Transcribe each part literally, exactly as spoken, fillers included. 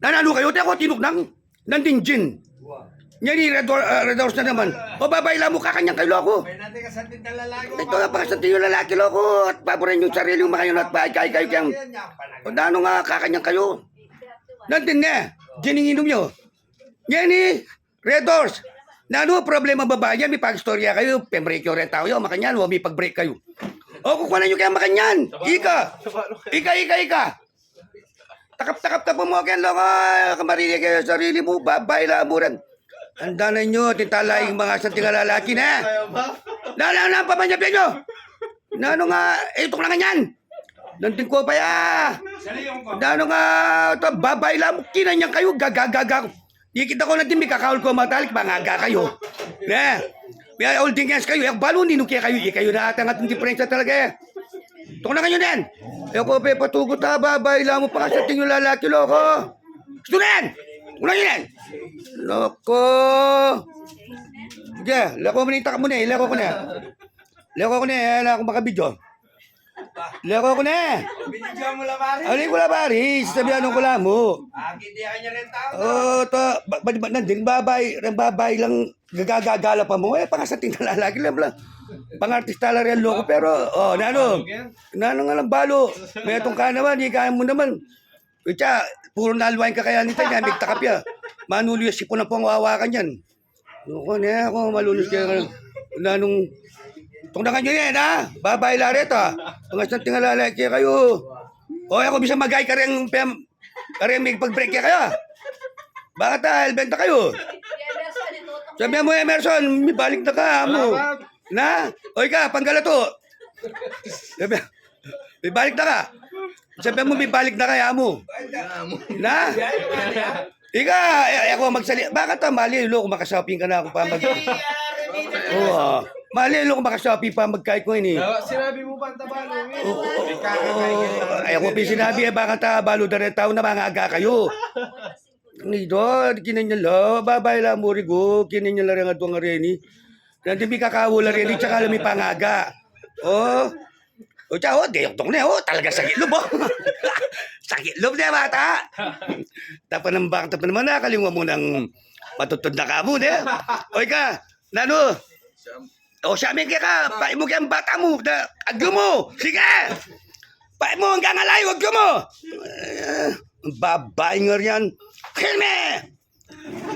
Nananu kayu, te, aku tinuknang. Nandin Jin. Ngeni Red Hor-, ah, Red Horse na naman. O, babai la mu, kakanyan kayu, loko. Ito, pakasanting yu lalaki, loko. At paboran yu sarili yu, makanyan at paikay kayu keng. O, nanu nga kakanyan kayu? Nandin ne, Jin ing inum yu. Ngeni Red Horse. Nanu problema babai yan? Mipagistorya kayu, pembreak yu reng tau yu, makanyan, o mipag-break kayu. O, kukunan yu keng makanyan. Ika. Ika, ika, ika. Takap-takap ka pa mu keng, loko, kamarili ke sarili mu, babai la mu ren. Andanan yu, atin tala ing makasanting a lalaki ne. Nanu, nanu, pamanyabian yu. Nanu nga, e, tuknangan yan. Nandin ku pa ya. Nanu nga, to, babai la mu, kinanyan kayu, gagagaga. Ikit da ku nandin, mikakaul ku matalik, pangaga kayu. Ne? May holding hands kayu, e ku balu ninu kekayu, ikayu na ata ing atin diperensya talaga e. Tuknangan yu nen. E ku pepatugut a, babai la mu, pakasanting yu lalaki, loko. Gustu nen. Tuknangan yu nen. Loko. Sige, lako mu ne, itak mu ne, lako ku ne. Lako ku ne, ala ku makabidyo. Lako ku ne. Binidyo mu la, pare. Alin ku la, pare? Sasabian ku la mu. Akit ya kanya renta. O, to, ba, ba, ba, nandin, babai, reng babai lang gagagagala pa mu. E, pangasanting a lalaki la, la. Pangartista la rin, loko, pero, o, nanu? Nanu nga lang balu? Metung ka naman, ika mu naman. Itsa, puru naluain ka kaya nita, nya migtakap ya. Manulu ya, sipun a pung wawakan yan. Loko ne, aku malulus kaya. Nanung, tuknangan yu ne, na? Babai la reta. Pangasanting a lalaki kayu. O, e ku bisa magay kareng pem-, kareng mipag-break kekayu. Bakit a, elbenta kayu? Sabian mu, Emerson, mibalik na ka, amu. Na? O, ika, panggalatu. Sabian, mibalik na ka. Sabian mu, mibalik na ka, amu. Na? Ika, e, e ku magsali-, bakit a, mali, loko, makashopping ka na aku pa mag-, o, mali, loko, makashopping pa magkay ku ini. Sinabi mu pa, tabalo, o, o, e ku pin sinabi, e, bakit a, balu da reng tau na mangaga kayu. Nito, kinanyan la, babai la mu, rigu, kinanyan la reng aduang areni. Nandin mikakaul la reni, tsaka la mipangaga. O. O, tsa, o, dayok dong ne, o, talaga sakit lub, o. Sakit lub ne, bata. Tapanambak, tapanambak, nakalingwa mu nang matutud na ka mu, ne? O, ika, nanu? O, siya, me keka, pain mu keng bata mu, da, agyu mu, sige! Pain mu, anggang alayu, agyu mu! E, babai ngan yan. Kilme!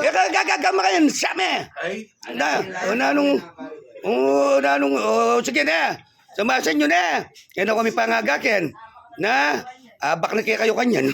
Keka, gagaga, makayan, siya, me! Ay. Na, o, nanung, o, nanung, o, sige ne. Samasan yu ne. Kaya na kami pangaga ken. Na, abak na kekayu kanyan.